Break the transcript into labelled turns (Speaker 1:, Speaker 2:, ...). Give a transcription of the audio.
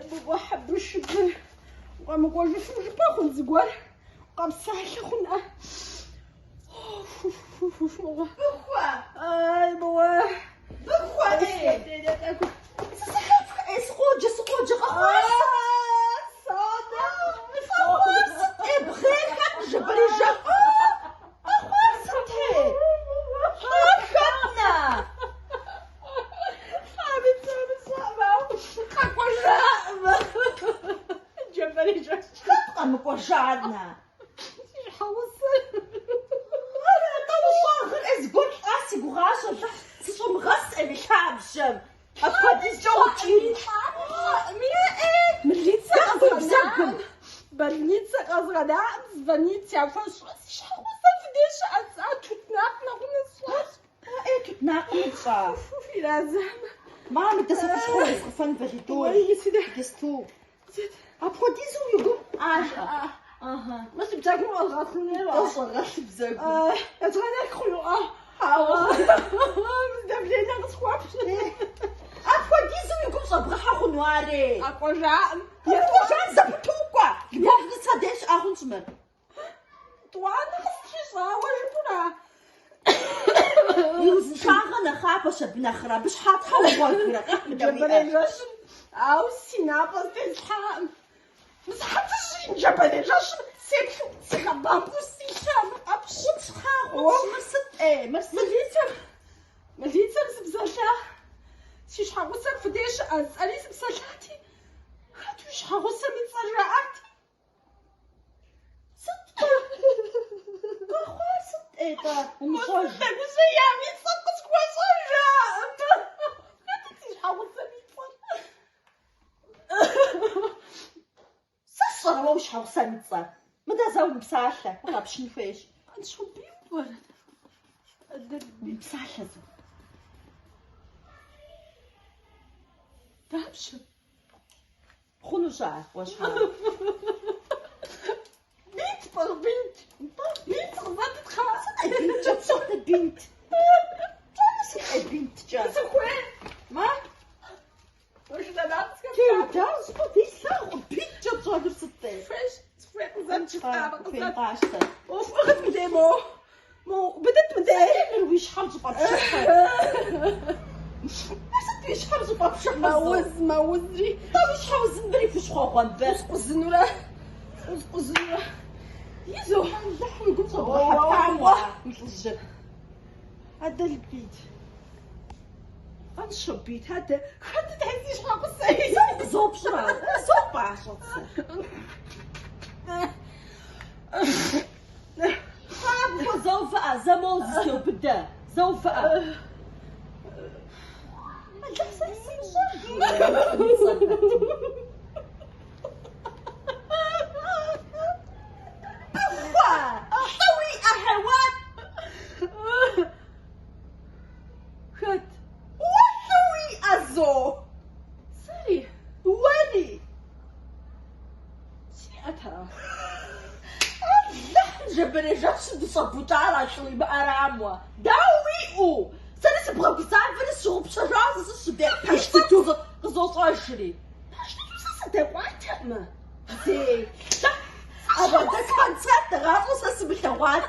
Speaker 1: Мыгъуэ хьэбышыбыр укъэмыкӏуэжыфу жыпӏэ хъун зыгуэр, укъэпсалъэ хъунӏэ. Мыгъуэ.
Speaker 2: Быхуэ!
Speaker 1: Ай, мыгъуэ.
Speaker 2: Быхуэ, ӏей! Сызэхэпх, ӏей, сыкъоджэ, сыкъоджэ, къэхъуар сыт?
Speaker 1: Сонэ!
Speaker 2: Къэхъуар сыт, ӏей, бгъейр хэт ныжэбэрей жэщ? Къэхъуар сыт, ӏей? Лӏар хэт, на?
Speaker 1: Лӏами псэуми сщӏэӏым, ауэ къэкӏуэжаӏым. Ныжэбэрей жэщ.
Speaker 2: Хэт къэмыкӏуэжар, на?
Speaker 1: Си щхьэгъусэр.
Speaker 2: Ара, атӏэ ущӏэгъыр, ӏей, зыгуэр лӏа си гугъащ, Алыхь, сыщӏумыгъэс, ӏей, уи лъабжьэм. Апхуэдизкӏэ укӏийри.
Speaker 1: Лӏами, ӏей, милицэ къэзгъэнаӏым, больницэ къэзгъэнаӏым, звонить яхуэсщӏа си щхьэгъусэр фи деж щыӏэ, сӏа тутнакъ нэгъунэ сщӏащ.
Speaker 2: Ӏей, тутнакъым пщӏа.
Speaker 1: Ирадзам.
Speaker 2: Мамэ, дэ сэ хущхъуэ уезгъэфэн валидол. Иджысту. Апхуэдизу уи гум ажэ.
Speaker 1: Мы си бзэгум къэзгъэлъынур.
Speaker 2: Къэщӏэгъэлъ бзэгум.
Speaker 1: Езгъэнэх хъунуӏэ? Хьэуэ. Мы давление къысхуэпщ.
Speaker 2: Апхуэдизу уи гум щӏэбгъэхьэ хъуну ари?
Speaker 1: Къэкӏуэжаӏым.
Speaker 2: Къэкӏуэжам зэпыту укӏуэ. Любовница деж щыӏа хъунщ мыр.
Speaker 1: Тӏуанэ къыстрищӏауэ жыпӏэра?
Speaker 2: И узыншагъэ нэхъапэщ абы нэхърэ, абы щхьа тхьэ угъуэгрэ, къихь мыдэ уи
Speaker 1: Ныжэбэрей
Speaker 2: ӏэр.
Speaker 1: жэщым, ауэ си напӏэ зытеслъхьаӏым. Мы сыхьэтыжь ныжэбэрей жэщым сеплъу, сигъэбампӏэу силъа мы къэпщ.
Speaker 2: Къупщхьэ хъунщ, мыр сыт ӏей, мыр сыт?
Speaker 1: Милицэм, милицэм сыпсэлъа. Си щхьэгъусэр фи деж щыӏэ, жысӏэри сыпсэлъати, хэт уи щхьэгъусэм и цӏэр жаӏати.
Speaker 2: Сыт къэхъуар сыт ӏей-тӏэ? Умыщӏэж.
Speaker 1: Дэгужьеям и цӏэр къысхуэщӏэжаӏым. Хэтыт си щхьэгъусэм и цӏэр?
Speaker 2: Сэ сщӏэрэ уэ уи щхьэгъусэм и цӏэр? Мыдэ зэ умыпсалъэ, укъэпщын хуейщ.
Speaker 1: Къанщобий пӏэрэ?
Speaker 2: Умыпсалъэ зэ.
Speaker 1: Дапщэ?
Speaker 2: Хъунущ ар, уэ щхьэ.
Speaker 1: Бинт пӏыгъ, бинт. Бинт къызэтыт кхъа.
Speaker 2: Сыт ӏей бинткӏэ пщӏэныр бинт? Пщӏэныр сыт ӏей бинткӏэ?
Speaker 1: Сыхуей.
Speaker 2: Ма? Теуда щӏыпӏэ дей слъагъукъым, бинткӏэ пщӏэныр сыт ӏей?
Speaker 1: Сыхуейщ, сыхуей къызэт жысӏамэ, къызэт.
Speaker 2: Къащтэ.
Speaker 1: Ӏуэху ӏыгъыт мыдей мо. Мо, убыдыт мыдей.
Speaker 2: Мыр уи щхьэм щӏыфӏэпшыхьыр. Мыр сыт уи щхьэм щӏыфӏэпшыхьыр?
Speaker 1: Мэуз, мэузри.
Speaker 2: Тӏэ уи щхьэ узым мыри хущхъуэгъуэ мыбы.
Speaker 1: Узкъузынурэ, узкъузынурэ. Изо.
Speaker 2: Алыхь уи гум щӏэбгъэхьэпам уэ, уи лӏыжьыр.
Speaker 1: Адэлбийт. Къанщобийт, адэ. Хэтыт хьи си щхьэгъусэ?
Speaker 2: Сэ укъызопщӏыр ар. Сопӏащӏэт сэ. Къабхуэ, зэ увыӏэ, зэ моуэ зызэтеубыдэ, зэ увыӏэ. Алыхь, сэ сымыщӏэжу. Быхуэ! Лӏы уиӏэ хьэуан!
Speaker 1: Хэт?
Speaker 2: Уэ лӏы уиӏэ зо!
Speaker 1: Сэри?
Speaker 2: Уэри!
Speaker 1: Сиӏэт а.
Speaker 2: Алыхь, ныжэбэрей жэщым дыщӏэбукӏар а лӏы уимыӏэрам уэ. Дауэ уиӏэу? Сэри сыбгъэгузавэри сщыгъупщэжауэ сыщыде пэж дыдэу къызощӏэжри.
Speaker 1: Пэж дыдэу сэ сыдэкӏуатэкъымэ.
Speaker 2: Зей, лӏыхь, апхуэдэ концерт гъащӏэу сэ сымылъэгъуат.